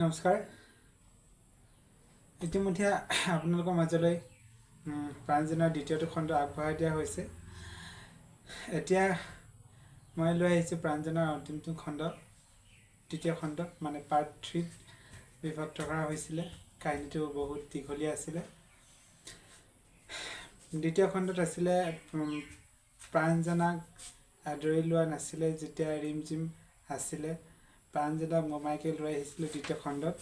নমস্কাৰ। ইতিমধ্যে আপোনালোকৰ মাজলৈ প্ৰাঞ্জনাৰ দ্বিতীয়টো খণ্ড আগবঢ়াই দিয়া হৈছে। এতিয়া মই লৈ আহিছোঁ প্ৰাঞ্জনাৰ অন্তিমটো খণ্ড, তৃতীয় খণ্ড, মানে পাৰ্ট থ্ৰীত বিভক্ত কৰা হৈছিলে। কাহিনীটো বহুত দীঘলীয়া আছিলে। দ্বিতীয় খণ্ডত আছিলে প্ৰাঞ্জনাক আদৰি লোৱা নাছিলে যেতিয়া ৰিমঝিম আছিলে। প্ৰাঞ্জনাক মোমাইকে লৈ আহিছিলে দ্বিতীয় খণ্ডত।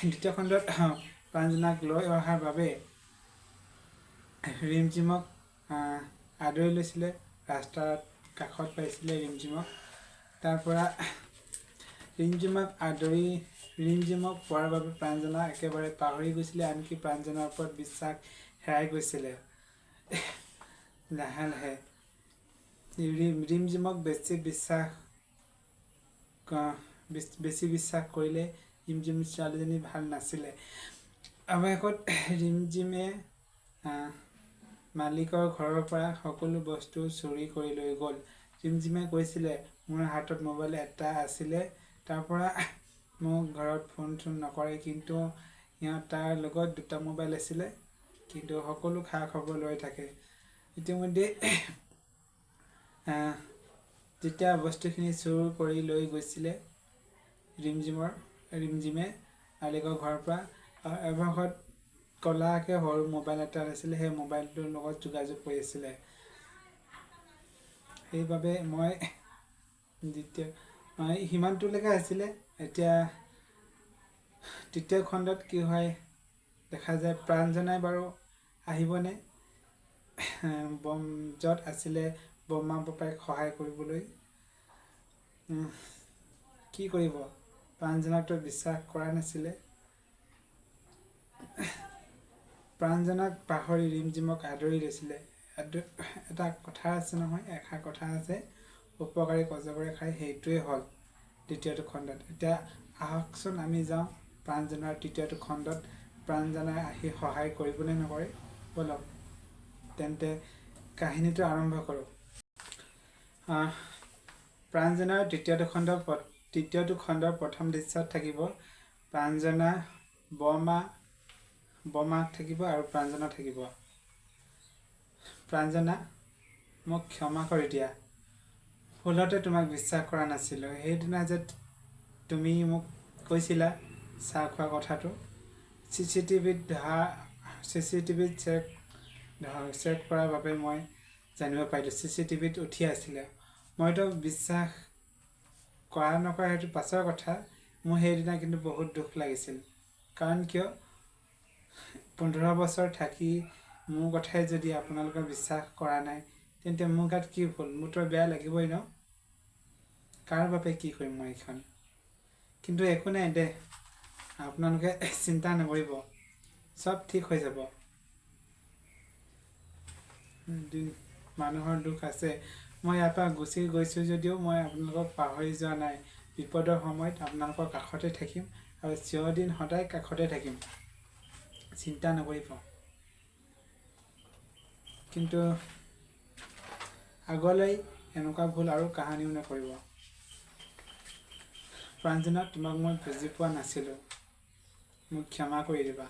দ্বিতীয় খণ্ডত প্ৰাঞ্জনাক লৈ অহাৰ বাবে ৰিমঝিমক আদৰি লৈছিলে, ৰাস্তাত কাষত পাইছিলে ৰিমঝিমক। তাৰ পৰা ৰিমঝিমক আদৰি ৰিমঝিমক পোৱাৰ বাবে প্ৰাঞ্জনা একেবাৰে পাহৰি গৈছিলে, আনকি প্ৰাঞ্জনাৰ ওপৰত বিশ্বাস হেৰাই গৈছিলে লাহে লাহে। ৰিমঝিমক বেছি বিশ্বাস কৰিলে ৰিমঝিম ছোৱালীজনী ভাল নাছিলে। অৱশেষত ৰিমঝিমে মালিকৰ ঘৰৰ পৰা সকলো বস্তু চুৰি কৰি লৈ গ'ল। ৰিমঝিমে কৈছিলে, মোৰ হাতত মোবাইল এটা আছিলে, তাৰ পৰা মোক ঘৰত ফোন চোন নকৰে, কিন্তু সিহঁত তাৰ লগত দুটা মোবাইল আছিলে, কিন্তু সকলো খা খবৰ লৈ থাকে। ইতিমধ্যে যেতিয়া বস্তুখিনি চুৰ কৰি লৈ গৈছিলে ৰিমঝিমে মালিকৰ ঘৰৰ পৰা, অৱশেষত ক'লাকৈ সৰু মোবাইল এটা আছিলে, সেই মোবাইলটোৰ লগত যোগাযোগ কৰি আছিলে। সেইবাবে মই দ্বিতীয় মই সিমানটোলৈকে আছিলে। এতিয়া তৃতীয় খণ্ডত কি হয় দেখা যায়। প্ৰাঞ্জনাই বাৰু আহিবনে বম য'ত আছিলে বৰমা পাপাইক সহায় কৰিবলৈ? কি কৰিব? প্ৰাঞ্জনাকতো বিশ্বাস কৰা নাছিলে। প্ৰাঞ্জনাক পাহৰি ৰিমঝিমক আদৰি লৈছিলে। এটা কথা আছে নহয়, এষাৰ কথা আছে, উপকাৰীক অজগৰে খায়। সেইটোৱে হ'ল দ্বিতীয়টো খণ্ডত। এতিয়া আহকচোন আমি যাওঁ প্ৰাঞ্জনাৰ তৃতীয়টো খণ্ডত। প্ৰাঞ্জনাই আহি সহায় কৰিবনে নকৰে? ব'লক তেন্তে কাহিনীটো আৰম্ভ কৰোঁ। প্ৰাঞ্জনাৰ তৃতীয়টো খণ্ডৰ প্ৰথম দৃশ্যত থাকিব প্ৰাঞ্জনা, বৰমা, বৰমাক থাকিব আৰু প্ৰাঞ্জনা থাকিব। প্ৰাঞ্জনা, মোক ক্ষমা কৰি দিয়া। ভুলতে তোমাক বিশ্বাস কৰা নাছিলোঁ। সেইদিনা যে তুমি মোক কৈছিলা চাহ খোৱা কথাটো, চি চি টিভিত চেক কৰাৰ বাবে মই জানিব পাৰিলোঁ, চি চি টিভিত উঠি আছিলে। মইতো বিশ্বাস কৰা নকৰা সেইটো পাছৰ কথা, মোৰ সেইদিনা কিন্তু বহুত দুখ লাগিছিল। কাৰণ কিয়, 15 বছৰ থাকি মোৰ কথাই যদি আপোনালোকে বিশ্বাস কৰা নাই, তেন্তে মোৰ গাত কি ভুল? মোৰতো বেয়া লাগিবই ন? কাৰ বাবে কি কৰিম মই এইখন? কিন্তু একো নাই দে, আপোনালোকে চিন্তা নকৰিব, চব ঠিক হৈ যাব। দিন মানুহৰ দুখ আছে। মই ইয়াৰ পৰা গুচি গৈছোঁ যদিও মই আপোনালোকক পাহৰি যোৱা নাই। বিপদৰ সময়ত আপোনালোকৰ কাষতে থাকিম আৰু চিৰদিন সদায় কাষতে থাকিম, চিন্তা নকৰিব। কিন্তু আগলৈ এনেকুৱা ভুল আৰু কাহানিও নকৰিব। প্ৰাঞ্জনা, তোমাক মই বুজি পোৱা নাছিলোঁ, মোক ক্ষমা কৰি দিবা।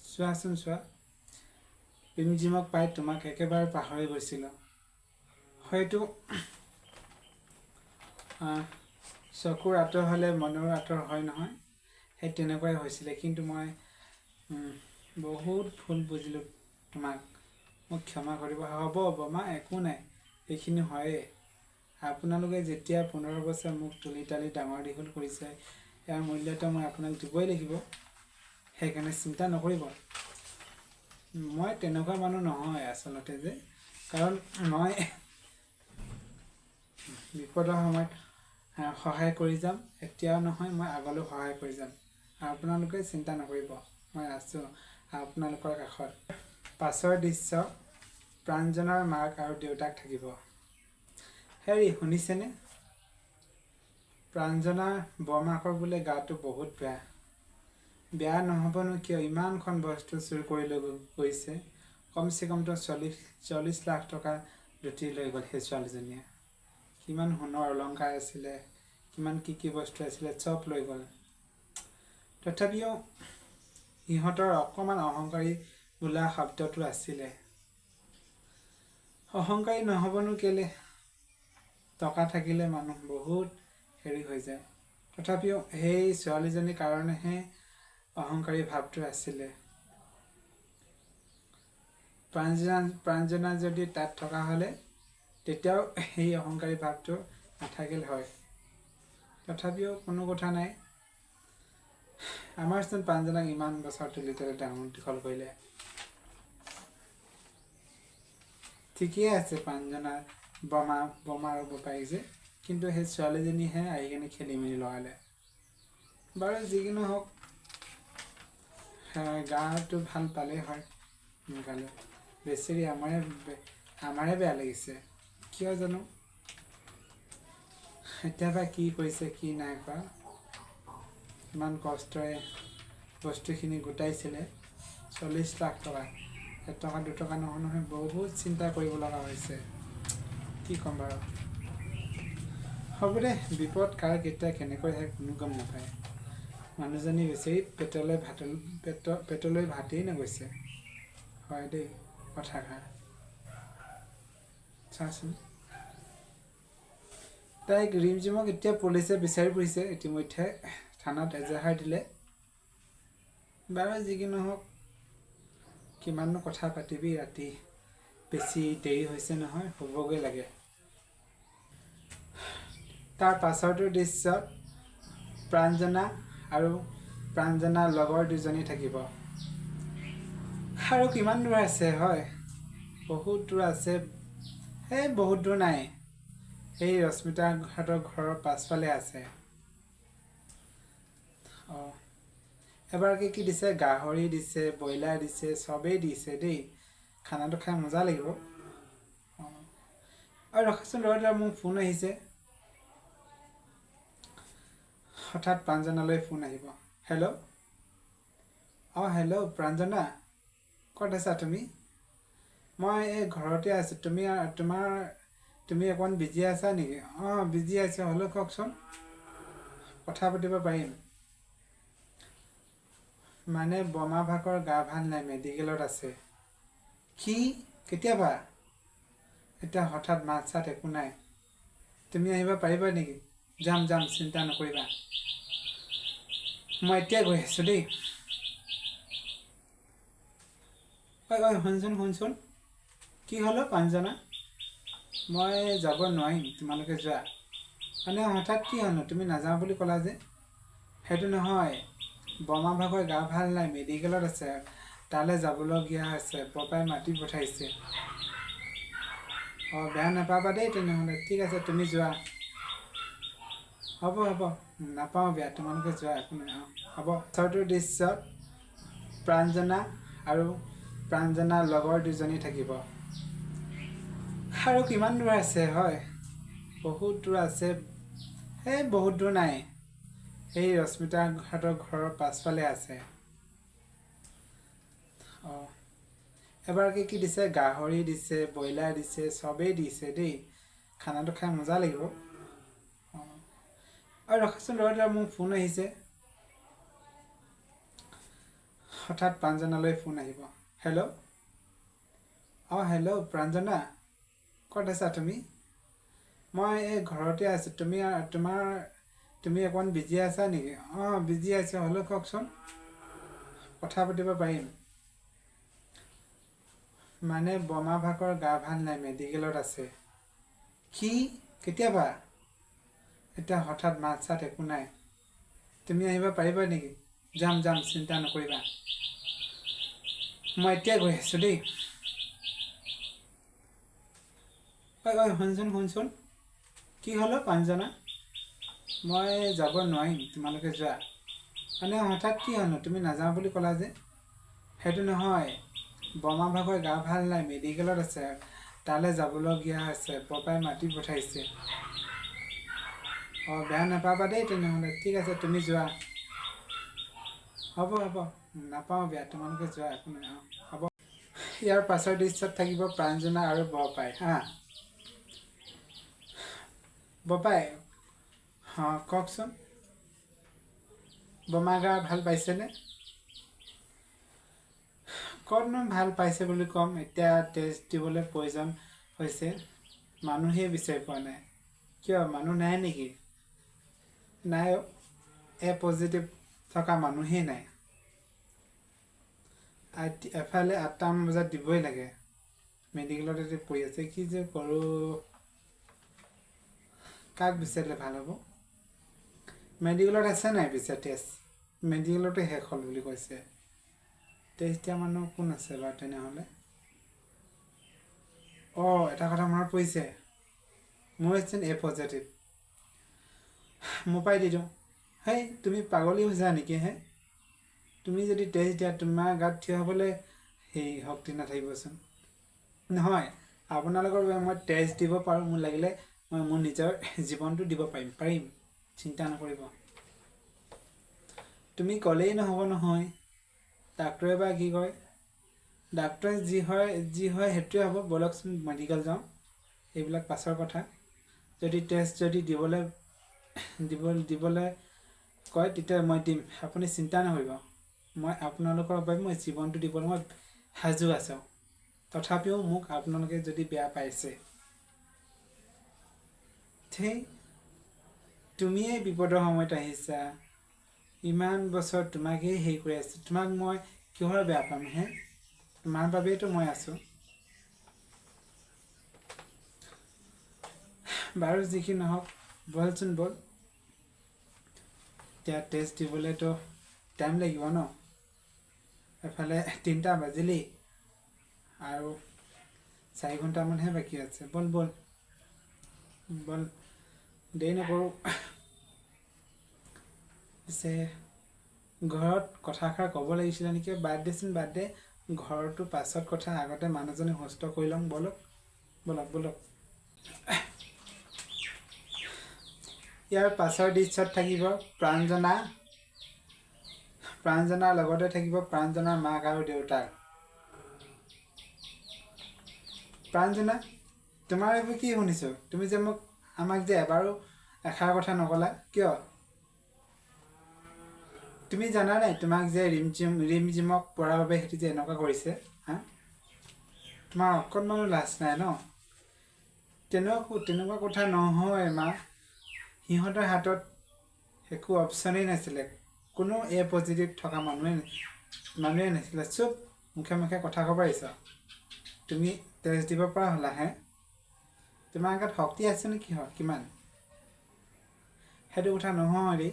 চোৱাচোন চোৱা, ৰিমঝিমক পাই তোমাক একেবাৰে পাহৰি গৈছিলোঁ। হয়তো চকুৰ আঁতৰ হ'লে মনৰ আঁতৰ হয় নহয়, সেই তেনেকুৱাই হৈছিলে। কিন্তু মই বহুত ভুল বুজিলোঁ তোমাক, মোক ক্ষমা কৰিব। হ'ব বমা, একো নাই, এইখিনি হয়েই। আপোনালোকে যেতিয়া 15 বছৰ মোক তুলি তালি ডাঙৰ দীঘল কৰিছে, ইয়াৰ মূল্যটো মই আপোনাক দিবই লাগিব। সেইকাৰণে চিন্তা নকৰিব। মই তেনেকুৱা মানুহ নহয় আচলতে যে, কাৰণ মই বিপদৰ সময়ত সহায় কৰি যাম। এতিয়াও নহয়, মই আগলৈও সহায় কৰি যাম। আপোনালোকে চিন্তা নকৰিব, মই আছোঁ আপোনালোকৰ কাষত। পাছৰ দৃশ্য প্ৰাঞ্জনাৰ মাক আৰু দেউতাক থাকিব। হেৰি, শুনিছেনে? প্ৰাঞ্জনাৰ বৰমাকৰ বোলে গাটো বহুত বেয়া। বেয়া নহ'বনো কিয়, ইমানখন বস্তু চুৰ কৰি লৈ গৈছে। কমচে কমতো 40 লাখ টকা লুটি লৈ গ'ল সেই ছোৱালীজনীয়ে। কিমান সোণৰ অলংকাৰ আছিলে। কিমান কি কি বস্তু আছিলে চব লৈ গ'ল। তথাপিও সিহঁতৰ অকণমান অহংকাৰী বোলা শব্দটো আছিলে। অহংকাৰী নহ'বনো কেলে, টকা থাকিলে মানুহ বহুত হেৰি হৈ যায়। তথাপিও সেই ছোৱালীজনীৰ কাৰণেহে অহংকাৰী ভাৱটো আছিলে। প্ৰাঞ্জনা যদি তাত থকা হ'লে তেতিয়াও সেই অহংকাৰী ভাৱটো নাথাকিল হয়। তথাপিও কোনো কথা নাই, আমাৰচোন প্ৰাঞ্জনাক ইমান বছৰ তুলি তুলি ডাঙৰ দীঘল কৰিলে। ঠিকেই আছে প্ৰাঞ্জনা বমা বমা আৰু বপাইক যে, কিন্তু সেই ছোৱালীজনীহে আহি কিনে খেলি মেলি লগালে। বাৰু যি কি নহওক, গাটো ভাল পালেই হয় সোনকালে। বেচেৰি আমাৰে বেয়া লাগিছে, কিয় জানো এতিয়া বা কি কৰিছে কি নাই কৰা। ইমান কষ্টৰে বস্তুখিনি গোটাইছিলে, 40 লাখ টকা, এটকা দুটকা নহয় নহয়, বহুত চিন্তা কৰিব লগা হৈছে। কি ক'ম বাৰু, হ'ব দে, বিপদ কাৰ কেতিয়া কেনেকৈ আহে কোনো গম নাপায়। মানুহজনী বেচেৰি পেটলৈ ভাতেই নগৈছে। হয় দেই কথাষাৰ। চাচোন তাইক ৰিমঝিমক এতিয়া পুলিচে বিচাৰি ফুৰিছে, ইতিমধ্যে থানাত এজাহাৰ দিলে। বাৰু যি কি নহওক, কিমাননো কথা পাতিবি, ৰাতি বেছি দেৰি হৈছে নহয়, শুবগৈ লাগে। তাৰ পাছৰটো দৃশ্যত প্ৰাঞ্জনা আৰু প্ৰাঞ্জনাৰ লগৰ দুজনী থাকিব। আৰু কিমান দূৰ আছে হয়, বহুত দূৰ আছে। এই বহুত দূৰ নাই, এই ৰশ্মিতাহঁতৰ ঘৰৰ পাছফালে আছে। অঁ, এবাৰ কি কি দিছে, গাহৰি দিছে, ব্ৰইলাৰ দিছে, চবেই দিছে দেই। খানাটো খাই মজা লাগিব। অঁ, আৰু ৰখাচোন ৰ, মোৰ ফোন আহিছে। হঠাৎ প্ৰাঞ্জনালৈ ফোন আহিব। হেল্ল', অঁ হেল্ল' প্ৰাঞ্জনা, ক'ত আছা তুমি? মই এই ঘৰতে আছোঁ। তুমি অকণমান বিজি আছা নেকি? অঁ বিজি আছোঁ, হ'লেও কওকচোন, কথা পাতিব পাৰিম। মানে বমা ভাগৰ গা ভাল নাই, মেডিকেলত আছে। কি, কেতিয়াবা? এতিয়া হঠাৎ মাত চাত একো নাই, তুমি আহিব পাৰিবা নেকি? যাম যাম, চিন্তা নকৰিবা, মই এতিয়া গৈ আছোঁ দেই। ঐ ঐ শুনচোন শুনচোন, কি হ'ল প্ৰাঞ্জনা? মই যাব নোৱাৰিম, তোমালোকে যোৱা। মানে হঠাৎ কি হ'লনো, তুমি নাযাওঁ বুলি ক'লা যে? সেইটো নহয়, বমা ভাগৰ গা ভাল নাই, মেডিকেলত আছে, তালৈ যাবলগীয়া হৈছে, বপাই মাতি পঠাইছে। অঁ বেয়া নাপাবা দেই তেনেহ'লে, ঠিক আছে তুমি যোৱা। হ'ব হ'ব, নাপাওঁ বেয়া, তোমালোকে যোৱা, একো নাই। অঁ হ'ব। পাছৰটো দৃশ্যত প্ৰাঞ্জনা আৰু প্ৰাঞ্জনাৰ লগৰ দুজনী থাকিব। আৰু কিমান দূৰ আছে হয়, বহুত দূৰ আছে। এই বহুত দূৰ নাই, এই ৰশ্মিতাহঁতৰ ঘৰৰ পাছফালে আছে। অঁ, এবাৰ কি কি দিছে, গাহৰি দিছে, ব্ৰইলাৰ দিছে, চবেই দিছে দেই। খানাটো খাই মজা লাগিব। অঁ, আৰু ৰখাচোন ৰ, মোৰ ফোন আহিছে। হঠাৎ প্ৰাঞ্জনালৈ ফোন আহিব। হেল্ল', অঁ হেল্ল' প্ৰাঞ্জনা, ক'ত আছা তুমি? মই এই ঘৰতে আছোঁ। তুমি অকণমান বিজি আছা নেকি? অঁ বিজি আছোঁ, হ'লেও কওকচোন, কথা পাতিব পাৰিম। মানে বমা ভাগৰ গা ভাল নাই, মেডিকেলত আছে। কি, কেতিয়াবা? এতিয়া হঠাৎ মাত চাত একো নাই, তুমি আহিব পাৰিবা নেকি? যাম যাম, চিন্তা নকৰিবা, মই এতিয়া গৈ আছোঁ দেই। ঐ ঐ শুনচোন শুনচোন, কি হ'ল প্ৰাঞ্জনা? মই যাব নোৱাৰিম, তোমালোকে যোৱা। মানে হঠাৎ কি হ'লনো, তুমি নাযাওঁ বুলি ক'লা যে? সেইটো নহয়, বমা ভাগৰ গা ভাল নাই, মেডিকেলত আছে, তালৈ যাবলগীয়া হৈছে, বপাই মাতি পঠাইছে। অঁ বেয়া নাপাবা দেই তেনেহ'লে, ঠিক আছে তুমি যোৱা। হ'ব হ'ব, নাপাওঁ বেয়া, তোমালোকে যোৱা, একো নাই। অঁ হ'ব। ইয়াৰ পাছৰ দৃশ্যত থাকিব প্ৰাঞ্জনা আৰু বৰপাই। হা বপাই, অঁ, কওকচোন, বমা গা ভাল পাইছেনে? ক'তনো ভাল পাইছে বুলি ক'ম, এতিয়া টেষ্ট দিবলৈ প্ৰয়োজন হৈছে, মানুহেই বিচাৰি পোৱা নাই। কিয়, মানুহ নাই নেকি? নাই, এ পজিটিভ থকা মানুহেই নাই। এফালে 8টামান বজাত দিবই লাগে, মেডিকেলতে পৰি আছে। কি যে কৰোঁ, কাক বিচাৰিলে ভাল হ'ব? মেডিকেলত আছে নাই পিছে টেষ্ট? মেডিকেলতে শেষ হ'ল বুলি কৈছে। টেষ্ট দিয়া মানুহ কোন আছে বাৰু তেনেহ'লে? অঁ, এটা কথা মনত পৰিছে, মোৰ হৈছে এ পজিটিভ, মোৰ পৰাই দি দিওঁ। হেই, তুমি পাগলী হৈছা নেকি হে? তুমি যদি টেষ্ট দিয়া, তোমাৰ গাত থিয় হ'বলৈ সেই শক্তি নাথাকিবচোন। নহয়, আপোনালোকৰ বাবে মই টেষ্ট দিব পাৰোঁ, মোৰ লাগিলে মই মোৰ নিজৰ জীৱনটো দিব পাৰিম, পাৰিম, চিন্তা নকৰিব। তুমি ক'লেই নহ'ব নহয়, ডাক্তৰে বা কি কয়? ডাক্তৰে যি হয় সেইটোৱে হ'ব। ব'লকচোন মেডিকেল যাওঁ, এইবিলাক পাছৰ কথা। যদি টেষ্ট যদি দিবলৈ দিব দিবলৈ কয়, তেতিয়া মই দিম, আপুনি চিন্তা নকৰিব। মই আপোনালোকৰ বাবে মই জীৱনটো দিবলৈ মই সাজু আছোঁ। তথাপিও মোক আপোনালোকে যদি বেয়া পাইছে, ধেই, তুমিয়েই বিপদৰ সময়ত আহিছা, ইমান বছৰ তোমাকেই হেৰি কৰি আছোঁ, তোমাক মই কিহৰ বেয়া পাম হে? তোমাৰ বাবেইতো মই আছোঁ। বাৰু যি কি নহওক, ব'লচোন ব'ল, এতিয়া টেষ্ট দিবলৈতো টাইম লাগিব ন। এফালে 3টা বাজিলেই আৰু 4 ঘণ্টামানহে বাকী আছে। ব'ল ব'ল ব'ল, দেৰি নকৰোঁ। পিছে ঘৰত কথাষাৰ ক'ব লাগিছিলে নেকি? বাদ দেচোন, বাদ দে, ঘৰটো পাছত কথা, আগতে মানুহজনী সুস্থ কৰি লওঁ। ব'লক ব'লক ব'লক। ইয়াৰ পাছৰ দৃশ্যত থাকিব প্ৰাঞ্জনা, প্ৰাঞ্জনাৰ লগতে থাকিব প্ৰাঞ্জনাৰ মাক আৰু দেউতাক। প্ৰাঞ্জনা, তোমাৰ এইবোৰ কি শুনিছোঁ? তুমি যে মোক আমাক যে এবাৰো এষাৰ কথা নক'লা কিয়? তুমি জানা নাই তোমাক যে ৰিমঝিমক পৰাৰ বাবে সিহঁতি যে এনেকুৱা কৰিছে? হা, তোমাৰ অকণমানো লাজ নাই ন? তেনেকুৱা কথা নহয় মা, সিহঁতৰ হাতত একো অপশ্যনেই নাছিলে, কোনো এ পজিটিভ থকা মানুহে নাছিলে। চুপ, মুখে মুখে কথা ক'ব আহিছ। তুমি টেষ্ট দিব পৰা হ'লা হে? তোমাৰ গাত শক্তি আছে নে কিহৰ কিমান? সেইটো কথা নহয় দেই,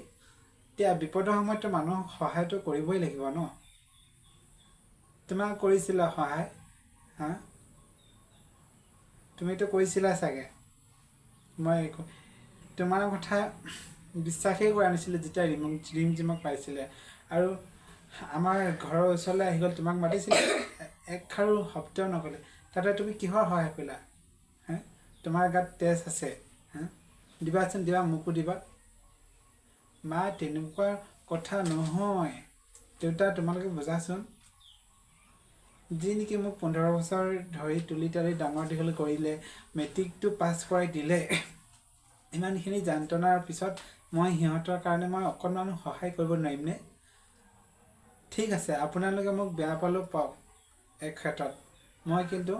এতিয়া বিপদৰ সময়ততো মানুহক সহায়টো কৰিবই লাগিব ন। তোমাক কৰিছিলা সহায়? হা, তুমিতো কৰিছিলা চাগে। মই একো তোমাৰ কথা বিশ্বাসেই কৰা নাছিলোঁ যেতিয়া ৰিমঝিমক পাইছিলে আৰু আমাৰ ঘৰৰ ওচৰলৈ আহি গ'ল, তোমাক মাতিছিলে, একষাৰো শব্দ নক'লে। তাতে তুমি কিহৰ সহায় কৰিলা হে? তোমাৰ গাত তেজ আছে হা? দিবাচোন, দিবা, মোকো দিবা। মা, তেনেকুৱা কথা নহয়। দেউতা, তোমালোকে বুজাচোন। যি নেকি মোক 15 বছৰ ধৰি তুলি তালি ডাঙৰ দীঘল কৰিলে, মেট্ৰিকটো পাছ কৰাই দিলে, ইমানখিনি যন্ত্ৰণাৰ পিছত মই সিহঁতৰ কাৰণে মই অকণমানো সহায় কৰিব নোৱাৰিমনে? ঠিক আছে, আপোনালোকে মোক বেয়া পালেও পাওক এক ক্ষেত্ৰত, মই কিন্তু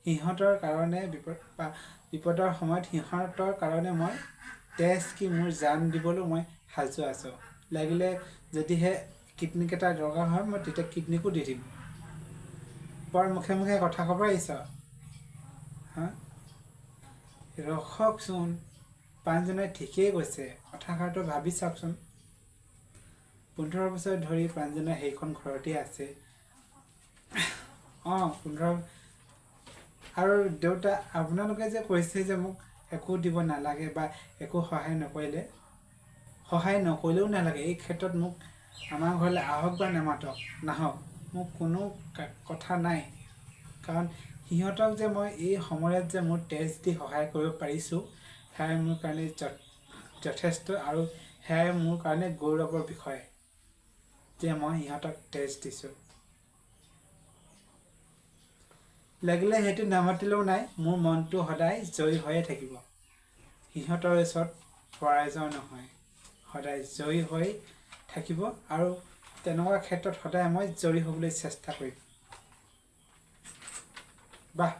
সিহঁতৰ কাৰণে বিপদৰ সময়ত সিহঁতৰ কাৰণে মই তেজ কি মোৰ জান দিবলৈও মই সাজু আছোঁ। লাগিলে যদিহে কিডনীকেইটা দৰকাৰ হয়, মই তেতিয়া কিডনীকো দি দিম। বৰ মুখে মুখে কথা ক'ব আহিছ হা? ৰখকচোন, প্ৰাঞ্জনাই ঠিকেই কৈছে, কথাষাৰটো ভাবি চাওকচোন। 15 বছৰ ধৰি প্ৰাঞ্জনা সেইখন ঘৰতে আছে। অঁ, 15। আৰু দেউতা, আপোনালোকে যে কৈছে যে মোক একো দিব নালাগে বা একো সহায় নকৰিলে, সহায় নকৰিলেও নালাগে, এই ক্ষেত্ৰত মোক আমাৰ ঘৰলৈ আহক বা নামাতক নাহক, মোক কোনো কথা নাই। কাৰণ সিহঁতক যে মই এই সময়ত যে মোৰ তেজ দি সহায় কৰিব পাৰিছোঁ, সেয়াই মোৰ কাৰণে যথেষ্ট আৰু সেয়াই মোৰ কাৰণে গৌৰৱৰ বিষয় যে মই সিহঁতক তেজ দিছোঁ। লাগিলে সেইটো নামাতিলেও নাই, মোৰ মনটো সদায় জয়ী হৈয়ে থাকিব সিহঁতৰ ওচৰত। পৰাজয় নহয়, সদায় জয়ী হৈ থাকিব আৰু তেনেকুৱা ক্ষেত্ৰত সদায় মই জয়ী হ'বলৈ চেষ্টা কৰিম। বাহ,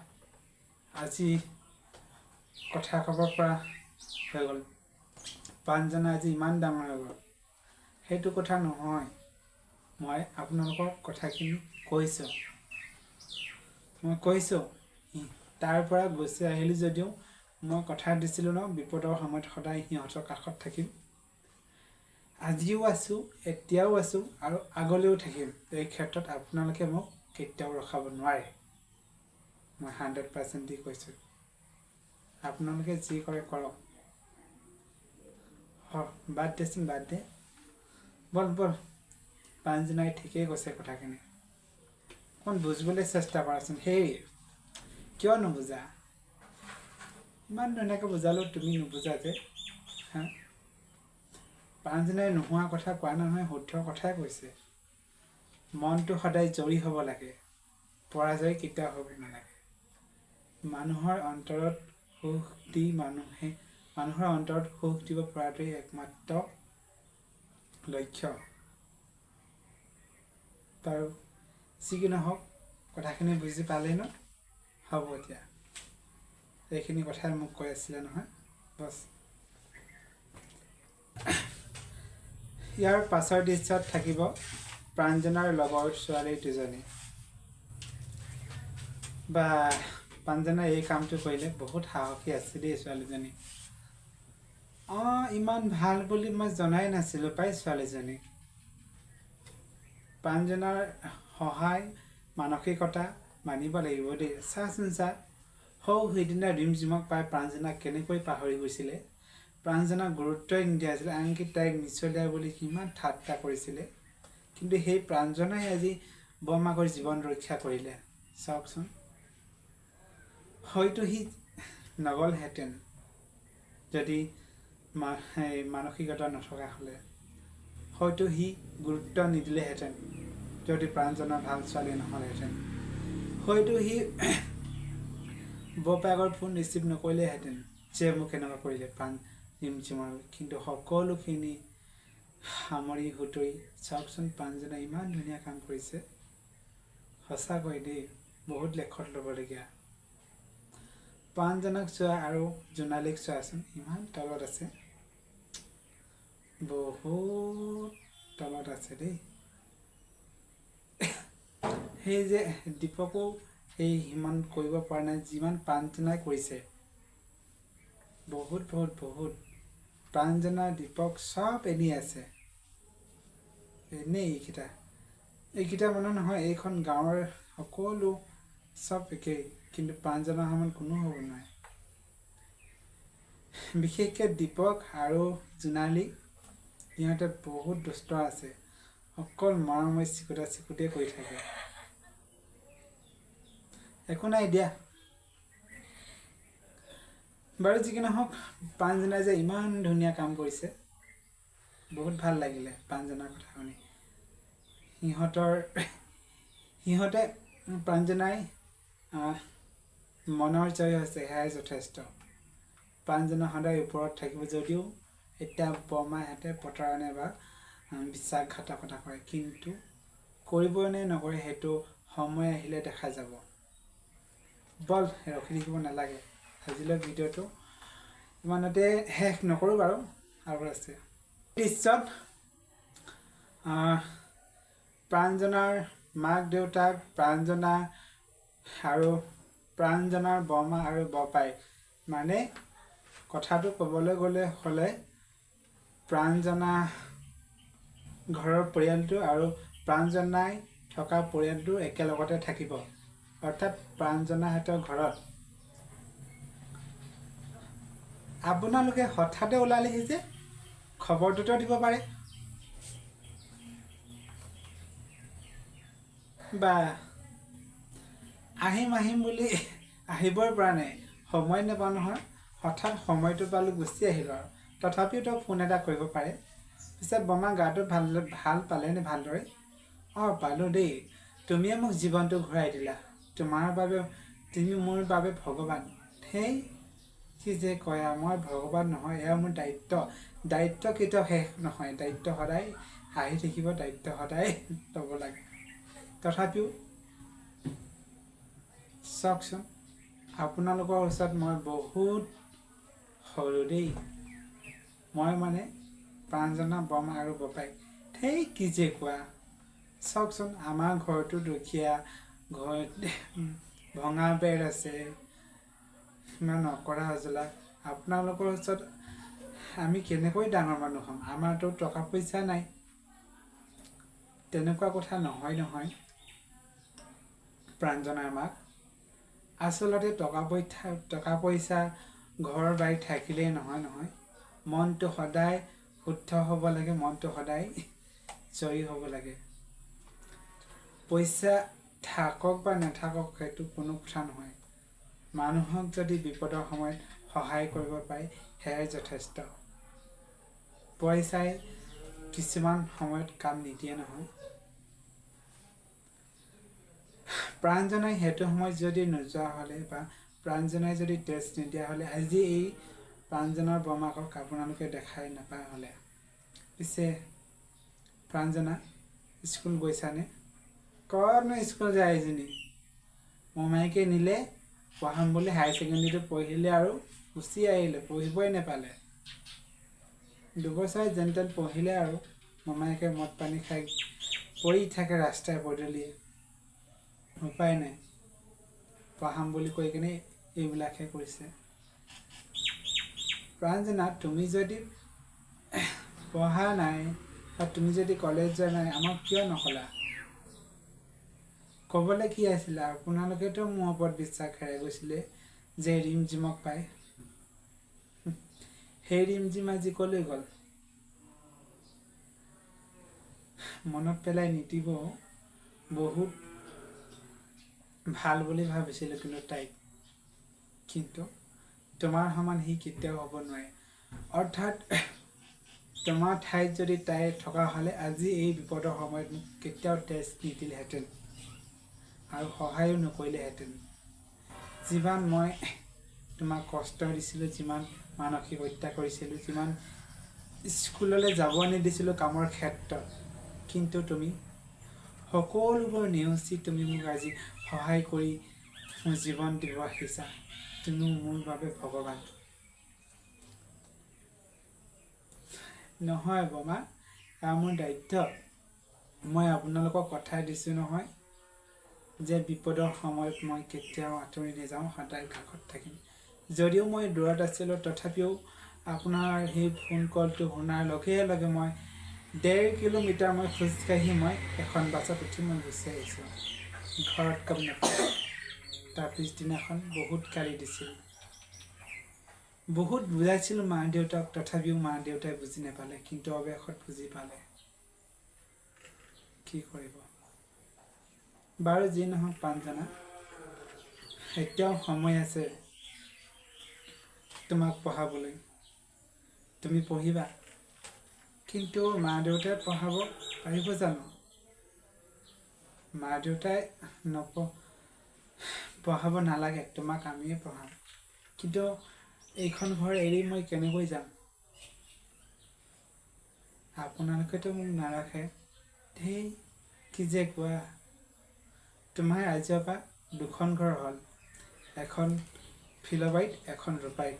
আজি কথা ক'ব পৰা হৈ গ'ল। প্ৰাঞ্জনা আজি ইমান ডাঙৰ হৈ গ'ল, সেইটো কথা নহয়। মই আপোনালোকক কথাখিনি কৈছোঁ, মই কৈছোঁ তাৰ পৰা গুচি আহিলোঁ যদিও মই কথা দিছিলোঁ ন, বিপদৰ সময়ত সদায় সিহঁতৰ কাষত থাকিম। আজিও আছোঁ, এতিয়াও আছোঁ আৰু আগলৈও থাকিম। এই ক্ষেত্ৰত আপোনালোকে মোক কেতিয়াও ৰখাব নোৱাৰে, মই 100% দি কৈছোঁ। আপোনালোকে যি কৰে কৰক। বাদ দেচোন, বাদ দে, বল বল। প্ৰাঞ্জনাই ঠিকেই কৈছে কথাখিনি, অকণ বুজিবলৈ চেষ্টা কৰাচোন। সেই কিয় নুবুজা? ইমান ধুনীয়াকৈ বুজালেও তুমি নুবুজা যে। হা, প্ৰাঞ্জনাই নোহোৱা কথা কোৱা নহয়, শুদ্ধ কথাই কৈছে। মনটো সদায় জয়ী হ'ব লাগে, পৰাজয় কেতিয়াও হ'ব নালাগে। মানুহৰ অন্তৰত সুখ দি মানুহে মানুহৰ অন্তৰত সুখ দিব পৰাটোৱেই একমাত্ৰ লক্ষ্য। বাৰু যি কি নহওক, কথাখিনি বুজি পালেই ন? হ'ব এতিয়া, এইখিনি কথাই মোক কৈ আছিলে নহয়, বছ। ইয়াৰ পাছৰ দৃশ্যত থাকিব প্ৰাঞ্জনাৰ লগৰ ছোৱালী দুজনী। বা প্ৰাঞ্জনাই এই কামটো কৰিলে, বহুত সাহসী আছে দেই ছোৱালীজনী। অঁ, ইমান ভাল বুলি মই জনাই নাছিলোঁ পাই ছোৱালীজনীক। প্ৰাঞ্জনাৰ সহায় মানসিকতা মানিব লাগিব দেই। চাচোন চা, সৌ সিদিনা ৰিমঝিমক পাই প্ৰাঞ্জনাক কেনেকৈ পাহৰি গৈছিলে। প্ৰাঞ্জনাক গুৰুত্বই নিদিয়া আছিলে, আনকি তাইক মিছলীয়া বুলি কিমান ঠাট্টা কৰিছিলে। কিন্তু সেই প্ৰাঞ্জনাই আজি বৰমাকৰ জীৱন ৰক্ষা কৰিলে। চাওকচোন, হয়তো সি নগ'লহেঁতেন যদি মানসিকতা নথকা হ'লে, হয়তো সি গুৰুত্ব নিদিলেহেঁতেন যদি প্ৰাঞ্জনা ভাল ছোৱালী নহ'লহেঁতেন, হয়তো সি বৰপায়েকৰ ফোন ৰিচিভ নকৰিলেহেঁতেন যে মোক এনেকুৱা কৰিলে প্ৰাণ ৰিমঝিমৰ। কিন্তু সকলোখিনি সামৰি সুতৰি চাওকচোন, প্ৰাঞ্জনাই ইমান ধুনীয়া কাম কৰিছে। সঁচাকৈ দেই, বহুত লেখত ল'বলগীয়া। প্ৰাঞ্জনাক চোৱা আৰু জোনালীক চোৱাচোন, ইমান তলত আছে, বহুত তলত আছে দেই। সেই যে দীপকো সেই সিমান কৰিব পৰা নাই যিমান প্ৰাঞ্জনাই কৰিছে। বহুত বহুত বহুত প্ৰাঞ্জনা, দীপক চব এনেই আছে, এনেই এইকেইটা এইকেইটা মানুহ নহয়, এইখন গাঁৱৰ সকলো চব একেই, কিন্তু প্ৰাঞ্জনাৰ সমান কোনো হ'ব নোৱাৰে। বিশেষকৈ দীপক আৰু জোনালী, সিহঁতে বহুত দুষ্ট আছে, অকল মৰমে চিকুটা চিকুটিয়ে কৰি থাকে। একো নাই দিয়া। বাৰু যি কি নহওক, প্ৰাঞ্জনাই যে ইমান ধুনীয়া কাম কৰিছে, বহুত ভাল লাগিলে প্ৰাঞ্জনাৰ কথা শুনি। সিহঁতে প্ৰাঞ্জনাই মনৰ জয় হৈছে, সেয়াই যথেষ্ট। প্ৰাঞ্জনা সদায় ওপৰত থাকিব, যদিও এতিয়া বৰমাহঁতে প্ৰতাৰণে বা বিশ্বাসঘাতকতা কৰে, কিন্তু কৰিব নে নকৰে সেইটো সময় আহিলে দেখা যাব। বল, ৰখি থাকিব নালাগে। আজিলৈ ভিডিঅ'টো ইমানতে শেষ নকৰোঁ বাৰু, আৰু আছে। দৃশ্যত প্ৰাঞ্জনাৰ মাক দেউতাক, প্ৰাঞ্জনা আৰু প্ৰাঞ্জনাৰ বৰমা আৰু বৰপাই, মানে কথাটো ক'বলৈ গ'লে হ'লে প্ৰাঞ্জনা ঘৰৰ পৰিয়ালটো আৰু প্ৰাঞ্জনাই থকা পৰিয়ালটো একেলগতে থাকিব, অৰ্থাৎ প্ৰাঞ্জনাহঁতৰ ঘৰত। আপোনালোকে হঠাতে ওলালেহি যে, খবৰটোতো দিব পাৰে। বা আহিম আহিম বুলি আহিবই পৰা নাই, সময় নাপাওঁ নহয়। হঠাৎ সময়টো পালোঁ, গুচি আহিলোঁ আৰু। তথাপিও তই ফোন এটা কৰিব পাৰে। পিছে বমা গাটো ভাল ভাল পালেনে ভালদৰে? অঁ পালোঁ দেই, তুমিয়ে মোক জীৱনটো ঘূৰাই দিলা। তোমাৰ বাবে, তুমি মোৰ বাবে ভগৱান। সেই কি যে কয়, মই ভগৱান নহয়, এয়া মোৰ দায়িত্ব। দায়িত্ব কেতিয়াও শেষ নহয়, দায়িত্ব সদায় আহি থাকিব, দায়িত্ব সদায় ল'ব লাগে। তথাপিও চাওকচোন, আপোনালোকৰ ওচৰত মই বহুত সৰু দেই। মই মানে প্ৰাঞ্জনা বৰমা আৰু বপাইক। ধেই, কি যে কোৱা! চাওকচোন, আমাৰ ঘৰটো দুখীয়া ঘৰ, ভঙা বেৰ আছে, ইমান অঁকৰা অজলা। আপোনালোকৰ ওচৰত আমি কেনেকৈ ডাঙৰ মানুহ হ'ম? আমাৰতো টকা পইচা নাই। তেনেকুৱা কথা নহয় নহয় প্ৰাঞ্জনাৰ মাক। আচলতে টকা পইচা, ঘৰ বাৰী থাকিলেই নহয় নহয়, মনটো সদায় শুদ্ধ হ'ব লাগে, মনটো সদায় জয়ী হ'ব লাগে। পইচা থাকক বা নাথাকক, সেইটো কোনো কথা নহয়। মানুহক যদি বিপদৰ সময়ত সহায় কৰিব পাৰে, সেয়াই যথেষ্ট। পইচাই কিছুমান সময়ত কাম নিদিয়ে নহয়। প্ৰাঞ্জনাই সেইটো সময়ত যদি নোযোৱা হ'লে বা প্ৰাঞ্জনাই যদি টেষ্ট নিদিয়া হ'লে, আজি এই প্ৰাঞ্জনাৰ বৰমাকক আপোনালোকে দেখাই নাপায় হ'লে। পিছে প্ৰাঞ্জনা, স্কুল গৈছানে? ক'তনো স্কুল যায় এজনী! মোমায়েকে নিলে পঢ়াম বুলি, হায়াৰ ছেকেণ্ডেৰীটো পঢ়িলে আৰু গুচি আহিলে, পঢ়িবই নাপালে। 2 বছৰ যেন তেন পঢ়িলে আৰু মোমায়েকে মদ পানী খাই পৰি থাকে ৰাস্তাই পদূলিয়ে। উপায় নাই, পঢ়াম বুলি কৈ কিনে এইবিলাকহে কৰিছে। প্ৰাঞ্জনা, তুমি যদি পঢ়া নাই বা তুমি যদি কলেজ যোৱা নাই, আমাক কিয় নকলা? ক'বলৈ কি আছিলে? আপোনালোকেতো মোৰ ওপৰত বিশ্বাস হেৰাই গৈছিলে যে ৰিম জিমক পায়। সেই ৰিম জিম আজি ক'লৈ গ'ল? মনত পেলাই নিদিব। বহুত ভাল বুলি ভাবিছিলোঁ কিন্তু তাইক, কিন্তু তোমাৰ সমান সি কেতিয়াও হ'ব নোৱাৰে। অৰ্থাৎ তোমাৰ ঠাইত যদি তাই থকা হ'লে, আজি এই বিপদৰ সময়ত মোক কেতিয়াও টেষ্ট নিদিলেহেঁতেন আৰু সহায়ো নকৰিলেহেঁতেন। যিমান মই তোমাক কষ্ট দিছিলোঁ, যিমান মানসিক হত্যা কৰিছিলোঁ, যিমান স্কুললৈ যাব নিদিছিলোঁ কামৰ ক্ষেত্ৰত, কিন্তু তুমি সকলোবোৰ নেওচি তুমি মোক আজি সহায় কৰি মোৰ জীৱন দিব আহিছা। তুমি মোৰ বাবে ভগৱান। নহয় বমা, এয়া মোৰ দায়িত্ব। মই আপোনালোকক কথা দিছোঁ নহয় যে বিপদৰ সময়ত মই কেতিয়াও আঁতৰি নাযাওঁ, সদায় কাষত থাকিম। যদিও মই দূৰত আছিলোঁ, তথাপিও আপোনাৰ সেই ফোন কলটো শুনাৰ লগে লগে মই 1.5 কিলোমিটাৰ মই খোজকাঢ়ি মই এখন বাছত উঠি মই গুচি আহিছোঁ। ঘৰত গম নাপায়। তাৰ পিছদিনাখন বহুত গালি দিছিল। বহুত বুজাইছিলোঁ মা দেউতাক, তথাপিও মা দেউতাই বুজি নাপালে, কিন্তু অৱশেষত বুজি পালে। কি কৰিব? বাৰু যি নহওক প্ৰাঞ্জনা, এতিয়াও সময় আছে তোমাক পঢ়াবলৈ। তুমি পঢ়িবা। কিন্তু মা দেউতাই পঢ়াব পাৰিব জানো? মা দেউতাই পঢ়াব নালাগে, তোমাক আমিয়ে পঢ়াম। কিন্তু এইখন ঘৰ এৰি মই কেনেকৈ যাম? আপোনালোকেতো মোক নাৰাখে। ধেই, কি যে কোৱা! তোমাৰ আজিৰ পৰা দুখন ঘৰ হ'ল, এখন ফিলবাৰীত, এখন ৰূপাইত।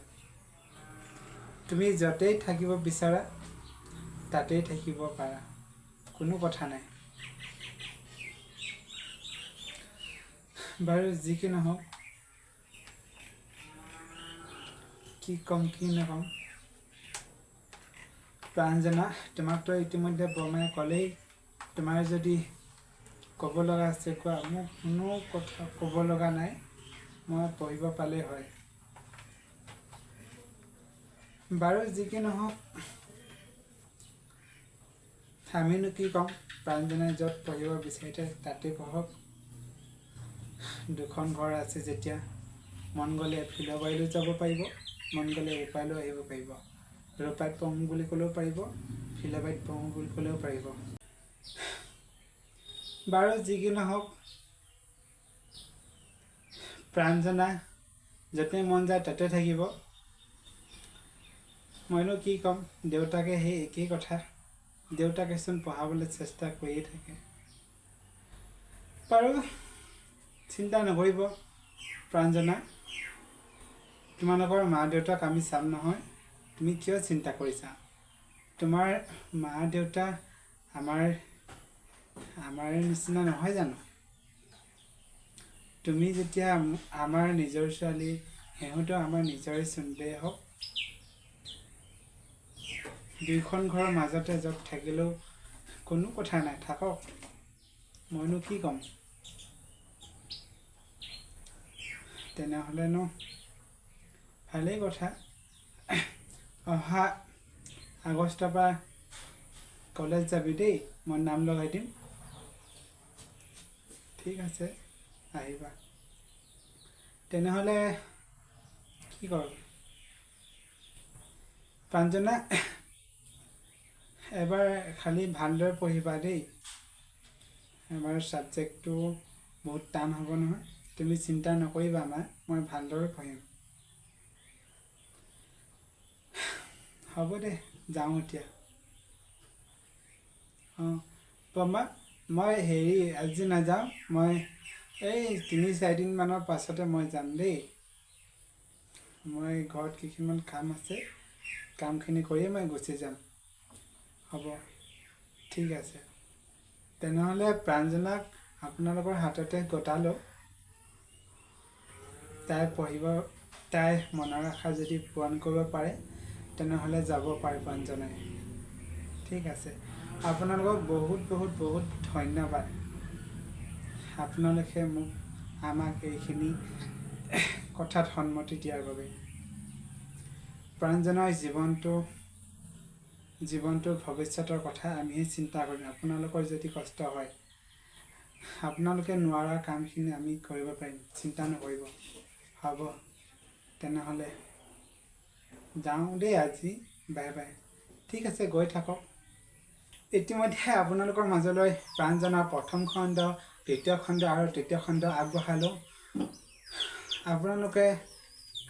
তুমি য'তেই থাকিব বিচাৰা তাতেই থাকিব পাৰা, কোনো কথা নাই। বাৰু যি কি নহওক, কি ক'ম কি নক'ম। প্ৰাঞ্জনা, তোমাকতো ইতিমধ্যে বৰমাই ক'লেই। তোমাৰ যদি ক'ব লগা আছে কোৱা। মোৰ কোনো কথা ক'ব লগা নাই, মই পঢ়িব পালেই হয়। বাৰু যি কি নহওক, আমিনো কি ক'ম, প্ৰাঞ্জনাই য'ত পঢ়িব বিচাৰিছে তাতেই পঢ়ক। দুখন ঘৰ আছে যেতিয়া, মন গ'লে ফিলবাৰীলৈ যাব পাৰিব, মন গ'লে ৰূপাইলৈ আহিব পাৰিব। ৰূপাইত পঢ়োঁ বুলি ক'লেও পাৰিব, ফিলবাৰীত পঢ়োঁ বুলি ক'লেও পাৰিব। বাৰু যি কি নহওক, প্ৰাঞ্জনা য'তে মন যায় তাতে থাকিব। মইনো কি ক'ম, দেউতাকে সেই একেই কথা, দেউতাকেচোন পঢ়াবলৈ চেষ্টা কৰিয়ে থাকে। বাৰু চিন্তা নকৰিব প্ৰাঞ্জনা, তোমালোকৰ মা দেউতাক আমি চাম নহয়, তুমি কিয় চিন্তা কৰিছা? তোমাৰ মা দেউতা আমাৰ আমাৰ নিচিনা নহয় জানো? তুমি যেতিয়া আমাৰ নিজৰ ছোৱালী, সিহঁতেও আমাৰ নিজৰে চোন হওক। দুইখন ঘৰৰ মাজতে য'ত থাকিলেও কোনো কথা নাই, থাকক, মইনো কি ক'ম। তেনেহ'লেনো ভালেই কথা। অহা আগষ্টৰ পৰা কলেজ যাবি দেই, মই নাম লগাই দিম। ঠিক আছে, আহিবা তেনেহ'লে। কি কৰোঁ প্ৰাঞ্জনা, এবাৰ খালি ভালদৰে পঢ়িবা দেই। এবাৰ ছাবজেক্টটো বহুত টান হ'ব নহয়। তুমি চিন্তা নকৰিবা মা, মই ভালদৰে পঢ়িম। হ'ব দে, যাওঁ এতিয়া। অঁ পম্মা, মই হেৰি আজি নাযাওঁ, মই এই 3-4 দিনমানৰ পাছতে মই যাম দেই। মই ঘৰত কেইখিনিমান কাম আছে, কামখিনি কৰিয়ে মই গুচি যাম। হ'ব, ঠিক আছে। তেনেহ'লে প্ৰাঞ্জনাক আপোনালোকৰ হাততে গতালোঁ। তাই পঢ়িব, তাই মনৰ আশা যদি পূৰণ কৰিব পাৰে তেনেহ'লে যাব পাৰে প্ৰাঞ্জনাই। ঠিক আছে, আপোনালোকক বহুত বহুত বহুত ধন্যবাদ। আপোনালোকে মোক আমাক এইখিনি কথাত সন্মতি দিয়াৰ বাবে। প্ৰাঞ্জনাৰ জীৱনটোৰ ভৱিষ্যতৰ কথা আমিহে চিন্তা কৰিম। আপোনালোকৰ যদি কষ্ট হয়, আপোনালোকে নোৱাৰা কামখিনি আমি কৰিব পাৰিম, চিন্তা নকৰিব। হ'ব তেনেহ'লে, যাওঁ দেই আজি, বাই বাই। ঠিক আছে, গৈ থাকক। ইতিমধ্যে আপোনালোকৰ মাজলৈ প্ৰাঞ্জনাৰ প্ৰথম খণ্ড, দ্বিতীয় খণ্ড আৰু তৃতীয় খণ্ড আগবঢ়ালোঁ। আপোনালোকে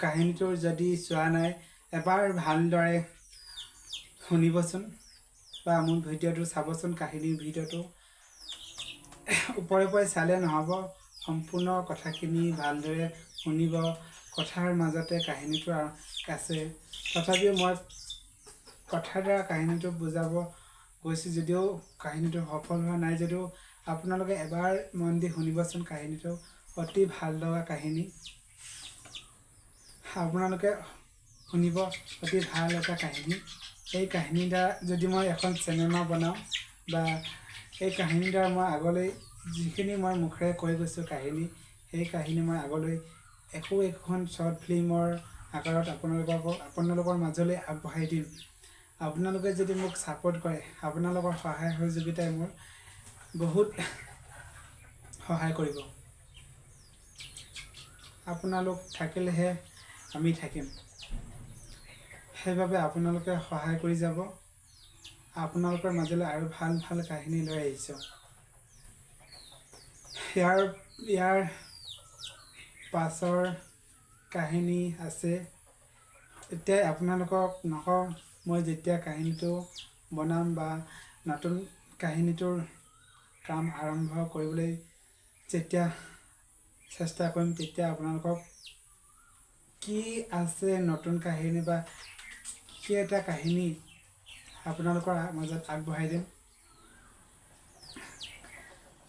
কাহিনীটো যদি চোৱা নাই, এবাৰ ভালদৰে শুনিবচোন বা মোৰ ভিডিঅ'টো চাবচোন। কাহিনীৰ ভিডিঅ'টো ওপৰে ওপৰে চালে নহ'ব, সম্পূৰ্ণ কথাখিনি ভালদৰে শুনিব। কথাৰ মাজতে কাহিনীটো আছে। তথাপিও মই কথাৰ দ্বাৰা কাহিনীটো বুজাব গৈছোঁ যদিও কাহিনীটো সফল হোৱা নাই যদিও আপোনালোকে এবাৰ মন দি শুনিবচোন। কাহিনীটো অতি ভাল লগা কাহিনী, আপোনালোকে শুনিব, অতি ভাল এটা কাহিনী। এই কাহিনীৰ দ্বাৰা যদি মই এখন চিনেমা বনাওঁ বা এই কাহিনীৰ দ্বাৰা মই আগলৈ যিখিনি মই মুখেৰে কৈ গৈছোঁ কাহিনী, সেই কাহিনী মই আগলৈ একো একোখন শ্বৰ্ট ফিল্মৰ আকাৰত আপোনালোকৰ মাজলৈ আগবঢ়াই দিম। আপোনালোকে যদি মোক ছাপোৰ্ট কৰে, আপোনালোকৰ সহায় সহযোগিতাই মোৰ বহুত সহায় কৰিব। আপোনালোক থাকিলেহে আমি থাকিম, সেইবাবে আপোনালোকে সহায় কৰি যাব। আপোনালোকৰ মাজলৈ আৰু ভাল ভাল কাহিনী লৈ আহিছোঁ। ইয়াৰ ইয়াৰ পাছৰ কাহিনী আছে, এতিয়া আপোনালোকক নকওঁ। মই যেতিয়া কাহিনীটো বনাম বা নতুন কাহিনীটোৰ কাম আৰম্ভ কৰিবলৈ যেতিয়া চেষ্টা কৰিম, তেতিয়া আপোনালোকক কি আছে নতুন কাহিনী বা কি এটা কাহিনী আপোনালোকৰ মাজত আগবঢ়াই দিম।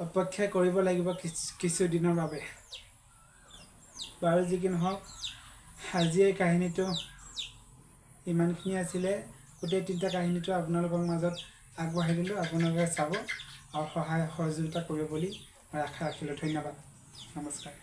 অপেক্ষা কৰিব লাগিব কিছুদিনৰ বাবে। বাৰু যি কি নহওক, আজি এই কাহিনীটো ইমানখিনি আছিলে। গোটেই তিনিটা কাহিনীটো আপোনালোকৰ মাজত আগবঢ়াই দিলোঁ। আপোনালোকে চাব আৰু সহায় সহযোগিতা কৰিব বুলি মই আশা ৰাখিলোঁ। ধন্যবাদ, নমস্কাৰ।